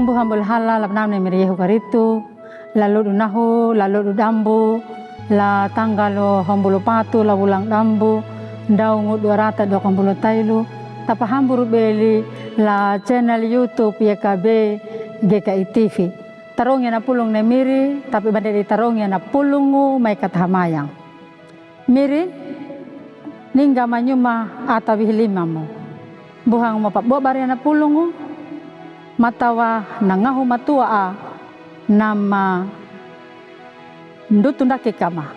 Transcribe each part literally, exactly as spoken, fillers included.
Buhang bulhala la panamu ni miri Yehu Karistu, la ludu nahu, la ludu dambu, la tanggal ho hombulu patu la wulang dambu, daungu dua rata dua hombulu tailu, tapahamburu beli la channel YouTube Y K B G K I T V. Tarongi na pulung ni miri, tapi bande di tarongi na pulungu mai katahamayang. Miri, ningga manyuma atawi hilima mu. Buhang mo pabua bari na pulungu, matawa nangahu matua a, nama ndutu ndaki kama,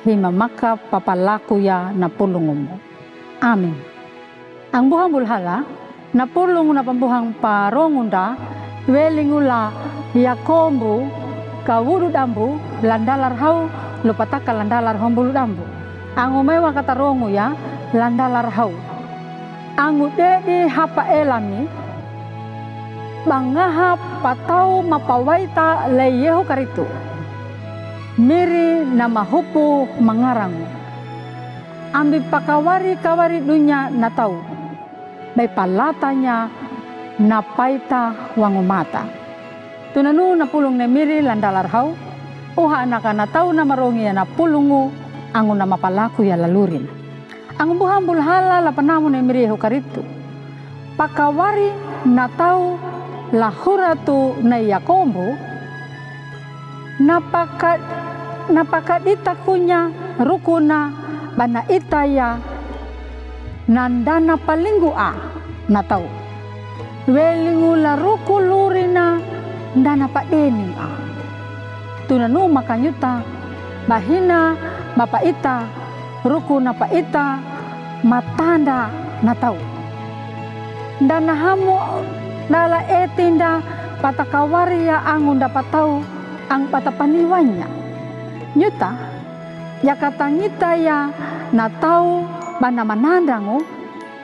hima maka papalaku ya na pulungu mu. Amin. Ang buhang bulhala, na pulungu na pambuhang parongu nda, welingu la Yakombu, ka wudu dambu, la ndalar hau, lupataka la ndalar hombulu dambu. Angu mewa katarongu ya, la ndalar hau. Angu dedi hapa elami, bangaha patau mapawaita le Yehu Karistu. Miri na mahupu mangarangu. Ambi pakawari-kawari dunya na tau. Bai palatanya na paita wangu mata. Tunanu na pulung ni miri la ndalar hau. Uha anaka na tau na marongi ya na pulungu angu na mapalaku ya la lurin. Angu buhang bulhala la panamu ni miri Yehu Karistu. Pakawari na tau la huratu na Yakombu, na paka-, na pakadita kunya rukuna bana itaya na ndana palinggu a na tau. Welingu la ruku lurina ndana padening a. Tunanu makanyuta bahina bapa ita ruku na paita matanda na tau. Ndana hamu dala etinda patakawaria angu nda patau ang patapaniwanya. Nyuta, yakatangita ya na tau bana manandangu,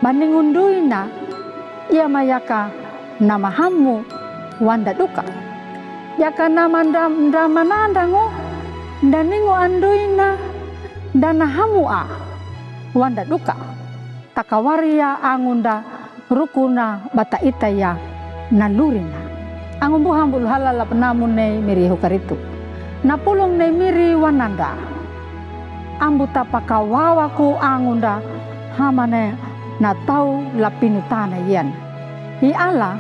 baningunduina, ia mayaka nama hamu wanda duka. Yaka nama nda, nda manandangu, ndaningu anduina, ndana hamu a wanda duka. Takawaria angu nda rukuna bata itaya na lurina. Angu buhang bulhala la panamu ni miri Yehu Karistu. Na pulung ni miri wananda. Ambu tapakawawaku angu nda hamane na tau la pinutana yan. I ala,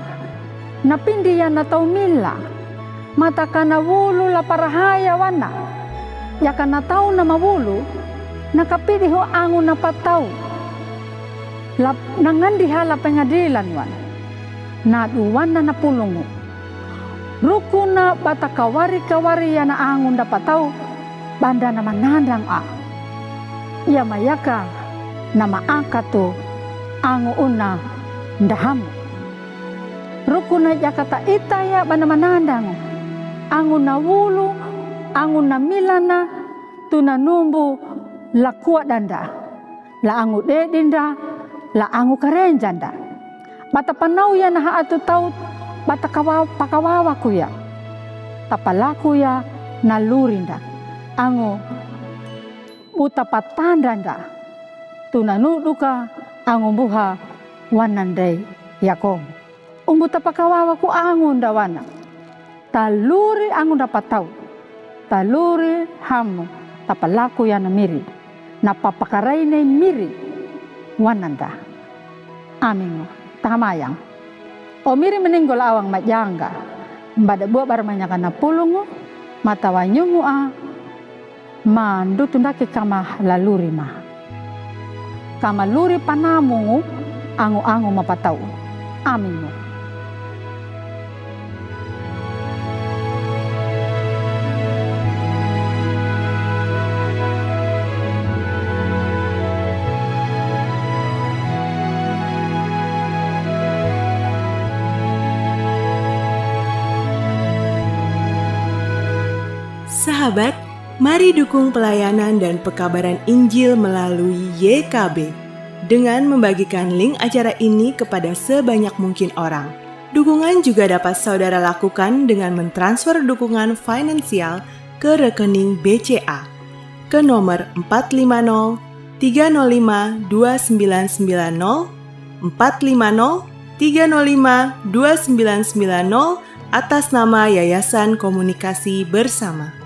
na pindi ya na tau mila. Mataka na wulu la parahaya wana. Yaka na tau na mawulu, na kapidihu angu na patau. La, na ngandiha la pengadilan wana. Na duwana na pulungu. Rukuna batakawari-kawari ya na angu nda patau, banda na manandang a. Ia mayaka na maakatu angu una nda hamu. Rukuna yakata itaya bana manandangu. Angu na wulu, angu na milana, tuna numbu la kuadanda. La angu dedinda, la angu karenjanda. Bata panau ya na haatu tau, bata kawa-, pakawawaku ya. Tapalaku ya na lurinda. Angu buta patandanda. Tuna nuduka angu buha wanandai Yakobu. Umbu tapakawawaku angu nda wana. Taluri angu nda patau. Taluri hamu tapalaku ya na miri. Na papakarai ni miri wananda. Amingu tahamayang. O miri meninggo la awang majanga. Mbada bua barmanyaka na pulungu. Mata wanyungu a. Ma ndutu ndaki kama la luri ma. Kama luri panamungu angu-angu mapatau. Amingu. Sahabat, mari dukung pelayanan dan pekabaran Injil melalui Y K B dengan membagikan link acara ini kepada sebanyak mungkin orang. Dukungan juga dapat saudara lakukan dengan mentransfer dukungan finansial ke rekening B C A ke nomor empat lima nol tiga nol lima dua sembilan sembilan nol, empat lima nol tiga nol lima dua sembilan sembilan nol, atas nama Yayasan Komunikasi Bersama.